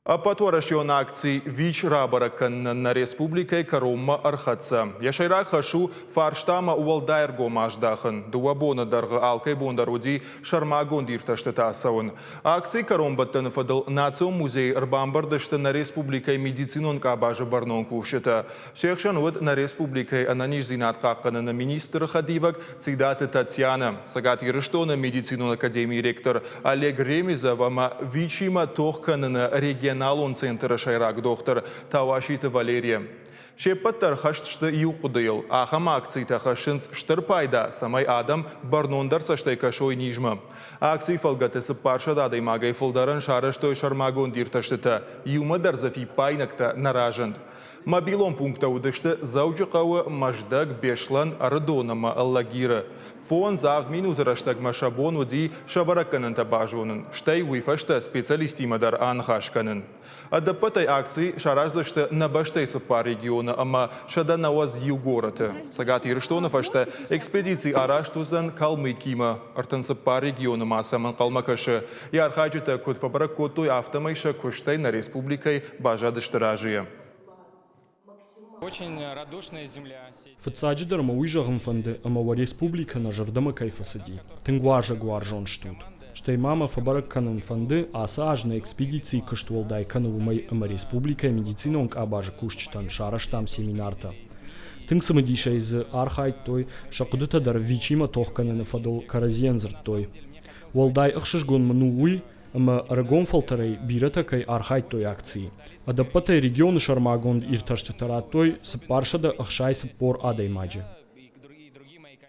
Ӕппӕтуӕрӕсеон акци ВИЧ рабӕрӕг кӕнынӕн нӕ республикӕйы кӕронмӕ ӕрхӕццӕ. Йӕ сӕйраг хӕс у фарстамӕ уӕлдай ӕргом аздахын. Дыууӕ боны дӕргъы алкӕй бон дӕр уыди сӕрмагонд иртӕстытӕ ацӕуын. Акцийы кӕронбӕттӕны фӕдыл Национ музейы ӕрбамбырд сты нӕ республикӕйы медицинон къабазы бӕрнон кусджытӕ. Се хсӕн уыд нӕ республикӕйы ӕнӕниздзинад хъахъхъӕныны министры хӕдивӕг Цидаты Татьянӕ, Цӕгат Ирыстоны медицинон академийы ректор Олег Ремезов ӕмӕ ВИЧ-имӕ тох кӕныны регионалон центры сӕйраг дохтыр Тауаситы Валерия. Се ппӕт дӕр хӕст сты иу хъуыдыйыл. Ахӕм акцитӕ хӕссынц стыр пайда, цӕмӕй адӕм бӕрнондӕр цӕстӕй кӕсой низмӕ. Акцийы фӕлгӕты 400 адӕймагӕй фылдӕрӕн сарӕзтой сӕрмагонд иртӕстытӕ, иумӕ дӕр дзы фиппаинӕгтӕ нӕ разынд. Мобилон пункттӕ уыдысты Дзӕуджыхъӕуы, Мӕздӕг, Беслӕн, Ӕрыдон ӕмӕ Алагиры. Фондз-авд минуты рӕстӕгмӕ сӕ бон уыди сӕ бӕрӕггӕнӕнтӕ базонын, стӕй уый фӕстӕ специалисттимӕ дӕр аныхас кӕнын. Ӕдӕппӕтӕй акци сараздзысты нӕ бӕстӕйы цыппар регионы ӕмӕ 191 горӕты. Цӕгат Ирыстоны фӕстӕ экспедици арӕзт уыдзӕн Калмыкимӕ. 34 регионы ма сӕм ӕнхъӕлмӕ кӕсы. Йӕ архайджытӕ куыд фӕбӕрӕг кодтой, афтӕмӕй сӕ куыстӕй нӕ республикӕйы баззадысты разыйӕ. Фыццаджыдӕр мӕ уый зӕгъын фӕнды, ӕмӕ уӕ республикӕ нӕ зӕрдӕмӕ кӕй фӕцыди. Тынг уазӕгуарзон стут. Стӕй ма мӕ фӕбӕрӕг кӕнын фӕнды, ацы аз нӕ экспедицийы куыст уӕлдай кӕны уымӕй, ӕмӕ республикӕйы медицинон къабазы кусджытӕн сарӕзтам семинартӕ. Тынг цымыдисӕй дзы архайдтой, сӕ хъуыдытӕ дӕр ВИЧ-имӕ тох кӕныны фӕдыл кӕрӕдзийӕн дзырдтой. Уӕлдай ӕхсызгон мын у уый, ӕмӕ ӕрыгон фӕлтӕрӕй бирӕтӕ кӕй архайдтой акцийы. Ӕдӕппӕтӕй регионы сӕрмагонд иртӕстытӕ радтой 460 адӕймаджы.